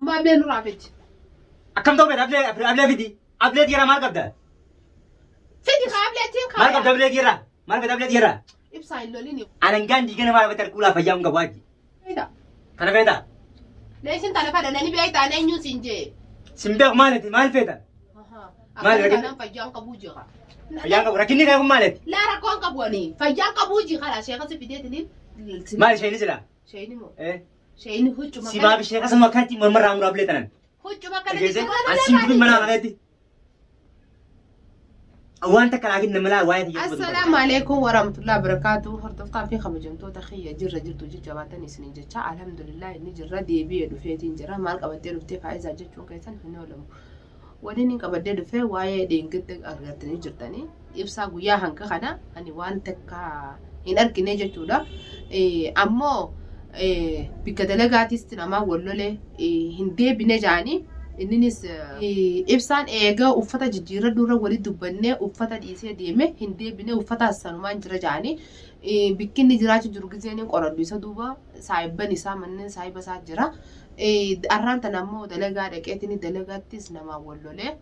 Maa ablee nurraa fidi. Akkam ta'u beekta ablee ablee fidi. Ablee dhiiraa maal qabda? Fidi kaa ableetiin Maal qabda kaaya. ablee dhiiraa? Maal qabda ablee dhiiraa? Ibsaa hin lolini. Alangaan diigana maal qabda arguulaa fayyaa hin qabu haji. Beekta. Kana feetaa? Leeshin tana fadha nani beektaa eenyuun siin jee. Sin beeku maaliti maal feeta? Maal Akkana rakkinni? taanaan fayyaan qabuu jira. Fayyaan qabu rakkinni kee kun maaliti? Laa rakkoon qabu ani fayyaan qabuu jira sheeka si fideetiniin. Maal isheen silaa? Sheeyni moo? Eh? Sheeyni huccuma Si baaf ishee kasuma akkanatti mormarraa muraa ablee tanan. Huccuma kana Dhageesse? Asiin dubbi manaa kanatti. Waan takka laakiin nama laa waa'ee kiyya dubbatu. Assalaamu alaikum warahmatullahi wabarakatuh. Hordoftaa fi kabajamtoota kiyya jirra jirtu jajjabaatan isiniin jecha alhamdulillah inni jirra deebi'ee dhufeetiin jira. Maal qabattee dhuftee faayizaa jechuun keessan hin oolamu. Waliin hin qabadhee dhufee waa'ee dheengadda argattanii jirtanii ibsaa guyyaa hanga kana ani waan takka hin argine jechuudha. Ammoo bikka dalagaatis namaa wal lolee hin deebine jaanii inninis ibsaan eega uffata jijjiirradhu irra wali dubbannee uffata dhiisee deeme hin deebine uffata sanumaan jira jaanii bikki inni jiraachuu jiru gizeen hin qoradhu isa duuba saahibban isaa manneen saahiba isaa jira. Arraan tana ammoo dalagaa dhaqeetini dalagaattis namaan wal lolee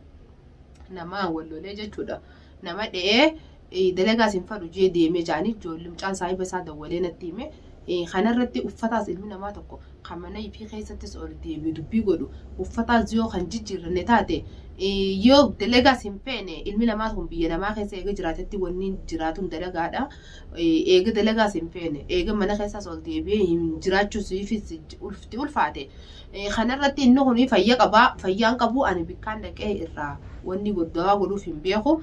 namaan wal lolee jechuudha. Nama dhe'ee dalagaas hin fadhu jee deemee jaanii ijoollee mucaan saahiba isaa dawwalee natti hime. Kanarratti uffataas ilmi namaa tokko kan mana ifii keessattis ol deebi'u dubbii godhu uffataas yoo kan jijjiirranne taate yoo dalagaas hin feene ilmi namaa kun biyya namaa keessa eega jiraatetti wanni jiraatuun dalagaadha. Eega dalagaas hin feene eega mana keessaas ol deebi'ee hin jiraachuusiifis ulfti ulfaate. Kanarratti inni kun fayya qabaa fayyaan qabu ani bikkaan dhaqee irraa wanni dawaa godhuuf hin beeku.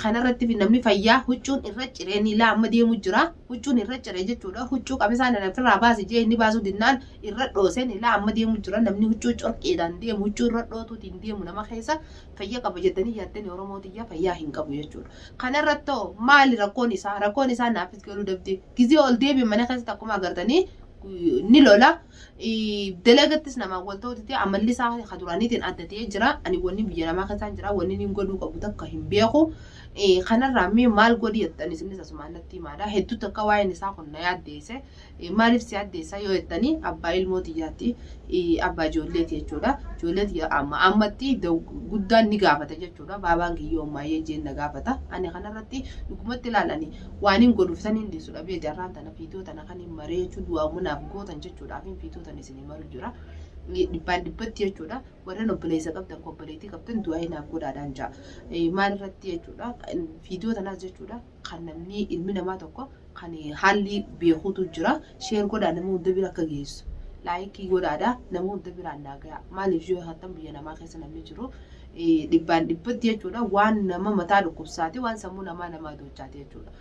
Kanarratti namni fayyaa huccuun irra ciree ni laa amma deemu jira. Huccuun irra ciree jechuudha. Huccuu qamisaan ofirraa baasi jee inni baasuu dinnaan irra dhoosee ni laa amma deemu jira. Namni huccuu corqiidhaan deemu huccuu irra dhootuutiin deemu nama keessa fayya qaba jettanii yaaddanii Oromoo tiyya fayyaa hin qabu jechuudha. Kanarratti hoo maali rakkoon isaa? Rakkoon isaa naafis galuu dabde. Gizee ol deebi'e mana keessatti akkuma agartanii ni lola. Dalagattis namaan wal ta'uu dide amalli isaa ka duraaniitiin adda ta'ee jira. Ani wanni biyya namaa keessaan jira wanni inni godhuu qabu takka hin beeku. Kanarraa mee maal godhi jettan isinis asumaan natti himaadha. Hedduu takka waa'een isaa kun na yaaddeesse. Maaliif si yaaddeessa yoo jettanii abbaa ilmoo tiyyaatti abbaa ijoolleeti jechuudha. Ijoollee tiyya amma ammatti guddaan ni gaafata jechuudha. Baabaan kiyyoo ammaayee jeen na gaafata. Ani kanarratti dhugumatti ilaalani waan hin godhuuf san hin dhiisu dhabee jarraan tana fiitoo tana kan hin maree jechuun du'aa munaaf gootan jechuudhaaf hin fiitoo tana isin maru jira. Dhibbaan dhibbatti jechuudha. Warreen obboleessa qabdan obboleettii qabdan du'aa naaf godhaadhaan ja'a. Maal irratti jechuudha. Fiidiyoo tanaas jechuudha. Kan namni ilmi namaa tokko kan haalli beekuutu jira. Share godhaa nama hunda bira akka geessu. Like godhaadha nama hunda biraan naa ga'a. Maaliif yoo hattan biyya namaa keessa namni jiru dhibbaan dhibbatti jechuudha waan nama mataa dhukkubsaate waan sammuu namaa namaa dochaate jechuudha.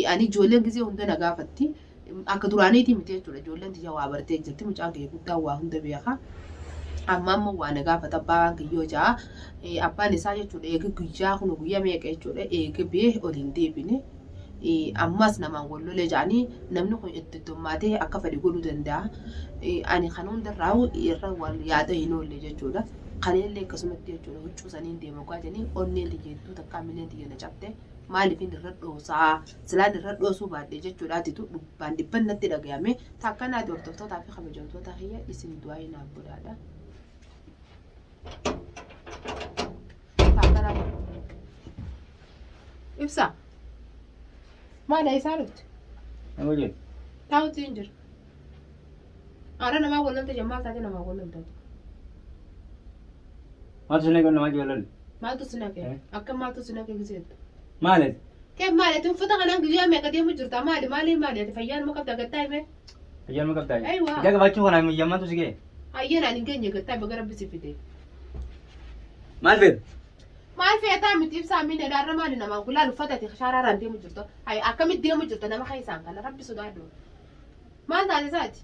Ani ijoolleen gisee hunda na gaafatti. Akka duraaniitii miti jechuudha. Ijoolleen tiyya waa bartee jirti. Mucaan kiyya guddaan waa hunda beeka. Amma ammoo waa na gaafata abbaan kiyyoo ja'a. Abbaan isaa jechuudha eega guyyaa kun guyyaa meeqa jechuudha eega bee ol hin deebine. Ammas namaan wal lolee ja'anii namni kun itti heddummaatee akka fedhe godhuu danda'a. Ani kan hundarraa irra wal yaada hin oolle jechuudha. Kaleellee akkasumatti jechuudha huccuu saniin deema dhugaa jedhanii onneen tiyya hedduu takkaa mileen tiyya na cabte. Maaliifin irra dhoosaa silaan irra dhoosuu baadhe jechuudhaatitu dhibbaan dhibban natti dhagayame. Takkanaati hordoftootaa fi kabajamtoota kiyya isin du'aa naaf godhaadha. Takkanaati. Ibsa. Maal isaa dhufte? Nama jedhu. Taa'utti hin jiru. Aara namaa wal lolte maal taate namaa wal loltate? Maaltu si naqe namaa wal lolle? Maaltu si naqe? Akka maaltu si naqe giseettu? Maali? Kee maali? Ati uffata kanaan guyyaa meeqa deemu jirta? Maali maali maali? Ati fayyaa nama qabda gattaa hime? Fayyaa nama qabdaa? Aywa. Fayyaa qabaachuu kanaan maaltu si ga'e? Hayyeen ani hin geenye gattaa baga rabbi si fide. Maal feetu? Maal feetaa miti ibsaa miine dhaarra maali namaan kun laal uffata ati shaaraaraan deemu jirta. Hayi akkamitti deemu jirta nama keessaan kana rabbi sodaadhu. Maal taate isaati?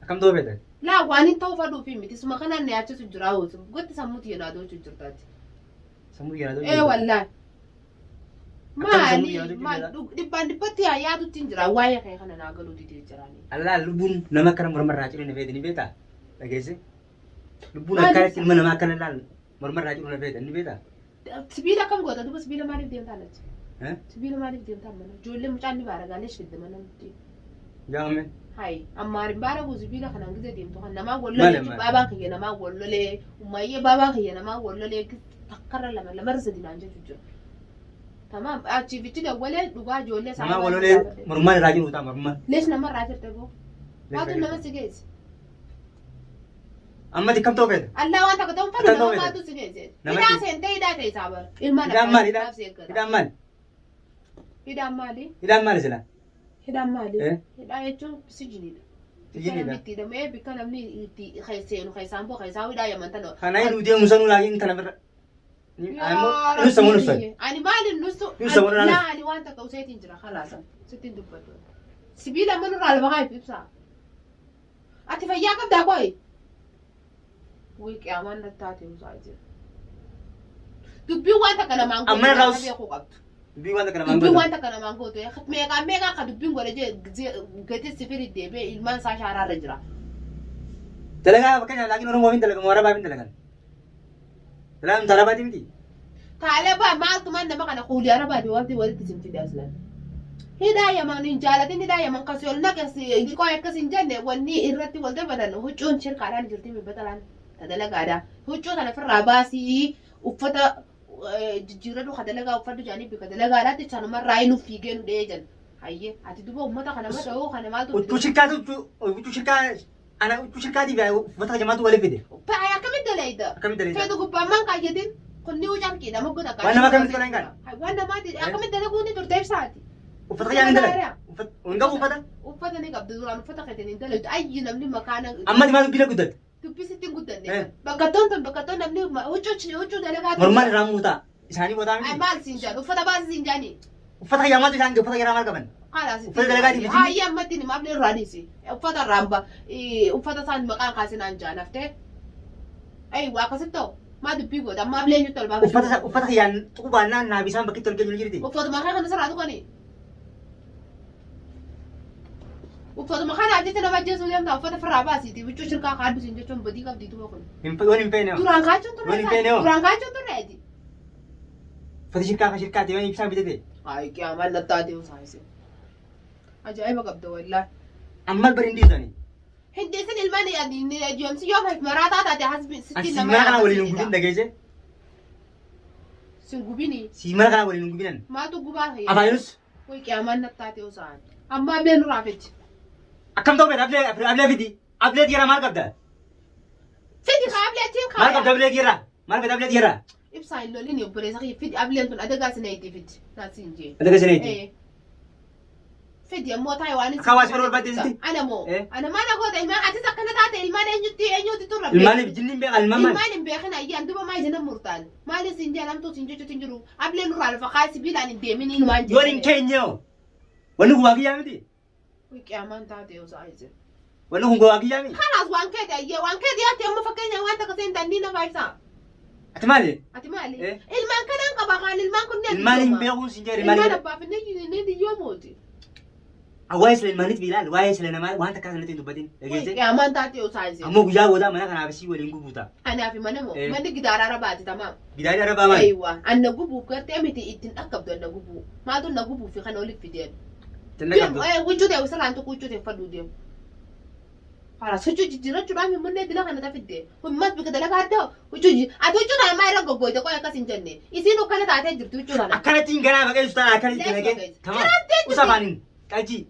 Akkam ta'uu feeta? Laa waan hin ta'uu fadhuufi miti suma kanaan na yaachisu jira hoo gotti sammuu tiyya naa doochu jirtaati. Sammuu tiyya naa doochu Ee wallaahi. Akkam sammuu Maali tiyya naa doochu maal jira? dhibbaan dhibbatti yaa yaadutti hin jira waa'ee kee kana naa galuu didee jiraani. Allaa lubbuun nama akkana mormarraa ciree na feete ni beektaa? Dhageesse? Lubbuun Maal akkanatti ibsa? ilma namaa akkana laal mormarraa ciru na feete ni beektaa? Sibiila akkam goota duuba sibiila maaliif deemtaa lachi? Eh? Sibiila maaliif deemtaa mana? Ijoollee mucaan ni baara gaaleesh fidde mana nutti. Jaame. Hayi ammaarin baara guzibiila kanaan gizee deemtu kan namaa Maali wallolee jechuun ammaari? baabaan kiyya namaa wallolee ummayyee baabaan kiyya namaa wallolee takkarra lama lamarra sadi naan jechuu jira. Tamaam achii fichi dawwalee dhugaa ijoollee isaa Namaa walolee mormaan irraa jiru ta'a mormaan. Lees namarraa jirte boo. Waatu nama si geesse. Amma dikkam ta'uu feeta. Allaa waan takka ta'uun fedhu Akkam nama ta'uu feeta? maatu si geesse. Namatti- Hidhaa seentee hidhaa ta'e isaa bara. Ilmaan Hidhaan maali? Hidhaan si eeggata. hidhaan maali? Hidhaan maali? Hidhaan maali sila? Hidhaan maali? Eh? Hidhaa jechuun sijiniidha. Sijiniidha. Namni itti hidhamee bikka namni itti seenu keessaan boo keessaa hidhaa yaman tana. Kana hidhuu deemu sanuu laakiin tana bira. Yaa Nus samuun Rabbii uffan. kiyya. Ani maali nusu? Nus samuun Laa nus. ani waan takka useetiin jira kalaasan sittiin dubbadhu. Sibiila manurraa lafa kaayif ibsaa. Ati fayyaa qabdaa qoy. Wuy qiyaamaan natti taate usaa jira. Dubbiin waan takka namaan gootu Amma irraa us- beekuu qabdu. Dubbii waan takka namaan Dubbiin godha. waan takka namaan gootu. Meeqaan meeqaan ka dubbiin godhe jee gati sifiri deebi'ee ilmaan isaa shaaraarra jira. Dalagaa fakkeenyaaf laakiin Oromoo hin dalagamu Arabaa hin dalagan. Dalagaa nuti Arabaati miti. Taalebaa maaltumaan nama kana kuulii arabaati wanti walitti isin fide aslan. Hidhaa yaman hin jaalatin hidhaa yaman kasi ol naqe qoy akkas hin jenne wanni irratti wal dabalan huccuun shirkaadhaan jirti mibbatalaan ta dalagaadha. Huccuu tana ofirraa baasii uffata jijjiirradhu ka dalagaa uffadhu jedhanii bika dalagaadhaatti sanumarraa nu fiigee nu dhee jedhan. Hayyee ati duba ummata kana mada'uu kana maaltu Huccuu shirkaatu huccuu shirkaa ana huccuu shirkaatiif uffata jamaatu waliif fide. Faaya akkamitti dalayda? Akkamitti dalayda? Feetu gubbaan maan kaayyatin? Kunni carqiidha mogga takka. Waan nama akkamitti godhan kana? Waan namaati akkamitti dalaguu ni turte ibsaati. Uffata kayyaan hin dalagu. Uffata hin qabu uffata. Uffata ni qabdi duraan uffata keetiin hin dalaydu. Ayyi namni makaana. Amma maal dubbii guddatte? Dubbisitti hin guddanne. Eh. Bakkattoon tun bakkattoon namni huccuu huccuu dalagaa. Mormaan irraa muutaa. Isaanii botaa Ay miti. maal siin jedhu uffata baasi siin jedhani. Uffata kayyaa maaltu isaan uffata kayyaa maal qaban? Kalaas. Uffata dalagaatii miti. Haayyi ammatti ni maaf irraa dhiisi. Uffata irraan ba uffata isaan maqaan kaasinaan jaalaftee. Ayi waa akkasitti ta'u maa dubbii goota ammaa bilee eenyutti ol baafachuu Uffata uffata kiyyaan tuquu baannaan naaf isaan bakki itti ol geenyu ni jirti. Uffatuma kee kana sirraa tuqanii. Uffatuma kanaaf jecha nama ajjeesuu deemtaa uffata firraa baasiiti huccuu shirkaa kaaddu siin jechuun badii qabdi tuba kun. Hin yoon hin feene hoo. Duraan kaachuun turre Yoon hin feene hoo. duraan kaachuun turreeti. Uffata shirkaa ka shirkaati yoon ibsaan bitate. Ay qiyaamaan nattaatee usaayise. Ajaa'iba qabda wallaahi. Ammal bari hin dhiisani. Hin dhiisin ilmaan yoomsi yoo maraataa taate hasbi Ani sitti si nama mana kana waliin hin gubin dhageesse. Sin gubini Si mana kana waliin hin gubinan. maaltu gubaa ta'e. Afaanus Way qiyaamaan nattaatee usaan. Ammaa been raafechi. akkam ta'u beekta ablee ablee fidi. Ablee dhiiraa maal qabda? Fidi ka ablee achiin Maal qabda kaaya. ablee dhiiraa? Maal qabda ablee dhiiraa? Ibsaa hin lolini obboleessa kiyya fidi ableen tun adagaa sineetii fidi. Naasiin jee. Adaga sineeti. Eh. Fidi ammoo taa'e waan Akka hawaasa yeroo barbaadde sitti? Ana moo. Eh. Ana maal goota ilmaan atis akkana taate ilmaan eenyutti eenyutti turra. Ilmaaniif jinni hin beekan ilmaan maali? Ilmaan hin beekin ayyaan duba maa isin murtaan. Maali isin jaalamtuu isin jechuutti hin jiru. Ableen nurraa lafa kaayee sibiilaan hin deeminiin waan Yoon hin keenye hoo? Wanni kun waa kiyyaa miti? Qiyaamaan taate yoo sa'a isin. Wanni kun waa kiyyaa miti? Kanaas waan keeti ayyee waan keeti yaatti amma fakkeenya waan takka seentan ni nafa ibsaa. Ati maali? Ati maali? Eh. Ilmaan kanaan qaba kaan ilmaan kunneen Ilmaan hin beekuun sin jedhe ilmaan Ilmaan hin abbaaf inni diyyoomooti. Waa'ee sila ilmaaniif ilaali waa'ee sila namaa waan takkaa sanatti hin dubbatin dhageesse. Qiyaamaan taate yoo sa'a isin. Ammoo guyyaa boodaa mana kanaaf isii waliin gubuuta. Anaaf mana moo Eh. manni gidaara arabaati tamaam. Gidaarri arabaa maali? Eeywa anna gubuuf gartee miti ittiin dhaqqabdu anna gubuu. Maaltu na gubuuf fi kana oliif fideen. Ittiin dhaqqabdu. Huccuu ta'e sirraan tokko huccuu ta'e uffadhuu deemu. Karaa huccuu jijjiirrachuudhaan mimunnee dila kana tafidde. Hummas bika dalagaa adda huccuu ati huccuu tana maa irra goggooyte qoy akkas hin jenne. Isiin ukkana taatee jirti huccuu tana. Akkanatti hin ganaa baqeessu taana akkanatti Lees dalagee. baqeessu. Tamam. Karaatti Usa afaaniin qalchii.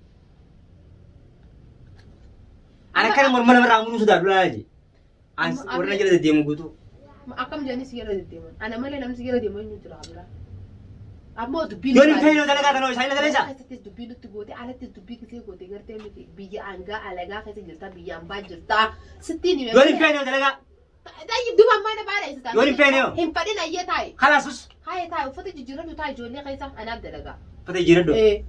Ani akkana morma namarraa muruu sodaadhu laa jee. Ani warra jala deddeemu guutuu. Akkam jedhanii si jala deddeeman. Ana malee namni si jala deemu eenyu jira biraa. Ammoo dubbiin Yoon hin feene dalagaa tanoo isaan dalagaa keessattis dubbii nutti goote alattis dubbii kisee goote gartee miti biyya aangaa alagaa keessa jirta biyya ambaa jirta sittiin hime. Yoon hin feene dalagaa. Tayyib duba ammaa na baala isa Yoon hin feene hoo? Hin fadhin ayyee taa'i. Kalaasus. Haye taa'i uffata jijjiirradhu taa'i ijoollee keessa anaaf dalagaa. Uffata jijjiiradhu. Eh,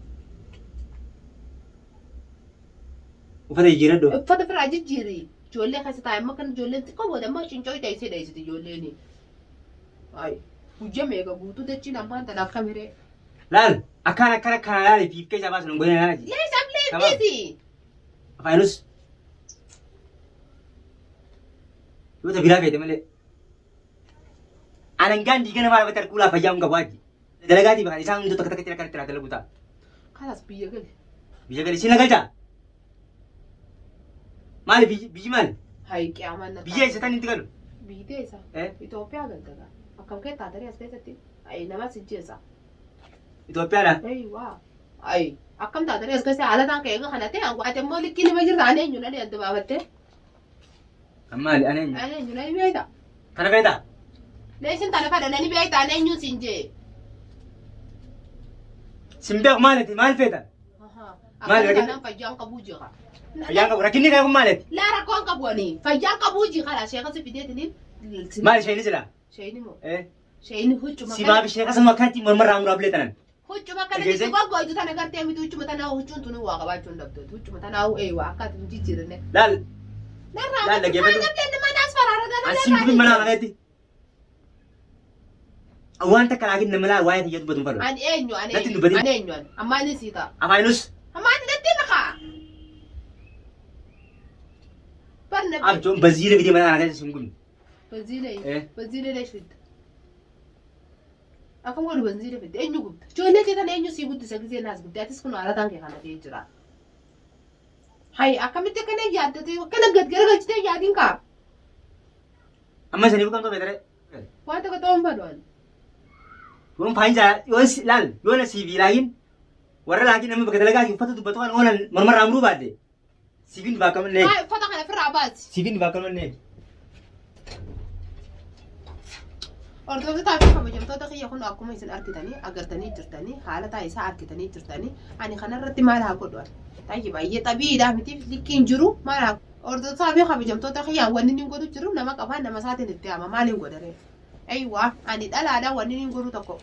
Uffata jijjiiradhu. Uffata firaa jijjiiri. Ijoollee keessa taa'i amma kan ijoolleen xiqqoo booda amma cincoo dheessee dheessiti ijoolleen. Ayi guyyaa meeqa guutuu dachiin ammaan tanaaf kamiree. Laal akkaan akkana kana laali fiif keessa baasan hin godhina laali. Lees ablee Tamam. dhiisi. Afaanus. Yoo ta biraa feete malee. Alangaan diiga namaa lafatti arguu laa fayyaa hin qabu haji. Dalagaatii bakka isaan hunduu takka takkatti akka itti dalagu ta'a. Kalaas biyya gale. Biyya gali si nagalchaa. Maali biyyi biyyi maali? Hayi qiyaamaan na Biyya eessa tan itti galu? Biyyi eessa? Eh? Itoophiyaa galtaga. Akkam kee taatanii as keessatti? Ayi nama si jeessa. Itoophiyaadha. Ayiwaa. Ayi akkam taatanii as keessa haala taan ka'ee kana ta'e ati immoo likkii nima jirta ani eenyu nani adda baafattee? Maali ani eenyu? Ani eenyu nani beekta? Kana feetaa? Leeshin tana fadha nani beekta ani eenyu siin jee? Sin beeku maaliti maal feeta? Maali Akkam rakkinni? taanaan fayyaan qabuu jira. Fayyaan qabu rakkinni kee kun maaliti? Laa rakkoon qabu ani fayyaan qabuu jira sheeka si fideetiniin. Maali isheen silaa? Sheeyini moo? Eh? Sheeyini huccuma Si maaf ishee kasuma akkanatti mormarraa muraa bulee tanan. Huccuma kana Dhageessee? itti goggooytu tana gartee miti huccuma tanaa huccuun tuni waa qabaachuu hin dhabdu. Huccuma tanaa eewa akka ati hin jijjiirne. Laal Narraa Laal, dhaggeeffadhu. namni mana as faraara asiin dubbi mana kanatti. Waan takka laakiin nama laa waa'ee kiyya dubbatu hin fadhu. Ani eenyu ani Natti hin eenyu dubbatin. ani eenyu ani ammaa inni sii ta'a. Afaanus Ammaa inni natti maqaa. Barna abjoon baziira fidee mana kana keessa sun gubni. Banziilee Eh. banziilee leesh fidda. Akkam godhu banziilee fidda eenyu gubda. Ijoollee kee tana eenyu sii guddisa gisee naas gubde atis kun haala kee kana ta'ee jira. Hayi akkamitti akkana yaaddate akkana gad garagalchitee yaadiin kaa. Amma isanii buqqamtoo feetaree. Waan tokko ta'uun fadhu ani. Yoon faayinsaa yoon si laal yoon siif laakiin warra laakiin nama bakka dalagaa uffata dubbatu kan oolan mormarraa muruu baadde. Siifin baakkamallee. Haa uffata kana ofirraa baasi. Siifin baakkamallee. Hordoftoota fi kabajamtoota kiyya kun akkuma isin argitanii agartanii jirtanii haala taa isaa argitanii jirtanii ani kanarratti maal haa godhu ani. Taayyi baay'ee xabiidhaa miti likkiin jiru maal haa Hordoftoota fi kabajamtoota kiyya wanni inni godhu jiru nama qabaa nama isaatiin itti hama maal hin godhare. Ayiwaa ani dhalaadha wanni inni godhu tokko.